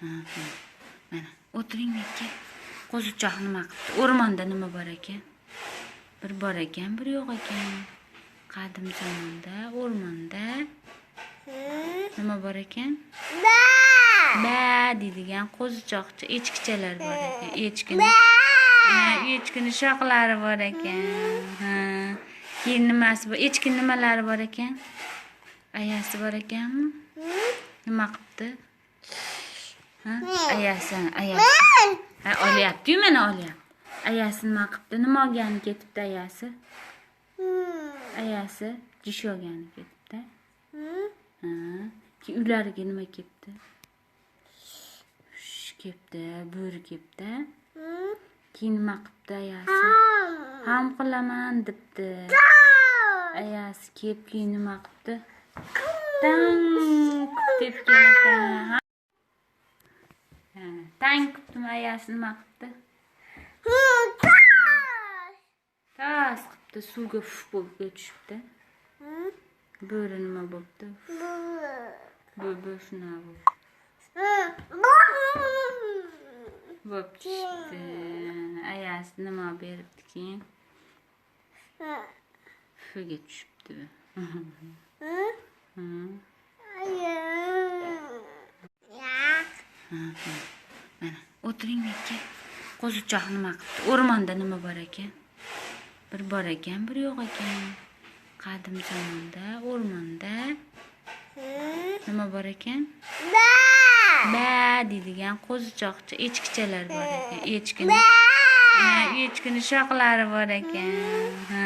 Mana, o'tiring aka. Qo'zichoq nima qilibdi? O'rmonda nima bor ekan? Bir bor ekan, bir yo'q ekan. Qadim zamonda o'rmonda nima bor ekan? Ba. Ba deydigan qo'zichoqcha, echkichalar bor ekan. Echkini. Ha, echkini shoxlari bor ekan. Ha. Keyin nimasi bor? Echkini nimalari bor ekan? Ayasi bor ekanmi? Nima qilibdi? Ha? Ayasi, ayasi. Ha, olyapti-yu, mana olyapti. Ayasi nima qilibdi? Nima olgani ketibdi ayasi? Ayasi jish olgani ketibdi. Ha. Keyin uylariga nima kelibdi? Shush kelibdi, bo'ri kelibdi. Keyin nima qilibdi ayasi? Ham qilaman debdi. Ayasi kelib keyin nima qilibdi? Tang tepgan ekan. Ha, tang qilibdimi ayasi nima qilibdi? Tas qilibdi, suvga fuf bo'lib tushibdi. Bo'ri nima bo'libdi? Bu shunaqa bo'lib tushibdi. Ayasi nima beribdi keyin? Fuga tushibdi. Ha. Mana, o'tiring aka. Qo'zichoq nima qilibdi? O'rmonda nima bor ekan? Bir bor ekan, bir yo'q ekan. Qadim zamonda o'rmonda nima bor ekan? Ba. Ba deydigan qo'zichoqcha, echkichalar bor ekan. Echkini. Ha, echkini shoxlari bor ekan. Ha.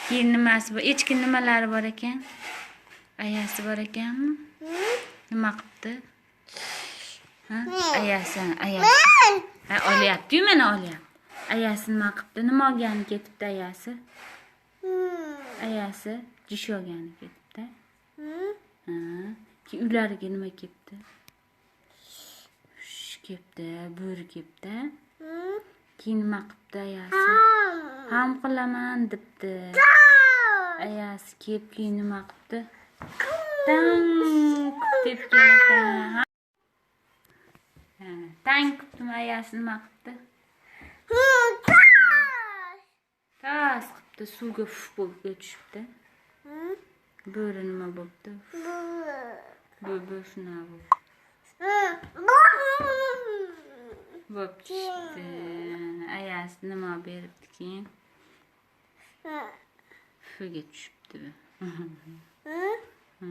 Keyin nimasi bor? Echkini nimalari bor ekan? Ayasi bor ekanmi? Nima qilibdi? Ha? Ayasi, ayasi. Ha, olyapti-yu, mana olyapti. Ayasi nima qilibdi? Nima olgani ketibdi ayasi? Ayasi jish olgani ketibdi. Ha. Keyin uylariga nima kelibdi? Shush kelibdi, bo'ri kelibdi. Keyin nima qilibdi ayasi? Ham qilaman debdi. Ayasi kelib keyin nima qilibdi? Tang tepgan ekan. Ha, tang qilibdimi ayasi nima qilibdi? Tas qilibdi, suvga fuf bo'lib tushibdi. Bo'ri nima bo'libdi? Bu shunaqa bo'lib tushibdi. Ayasi nima beribdi keyin? Fuga tushibdi. Ha.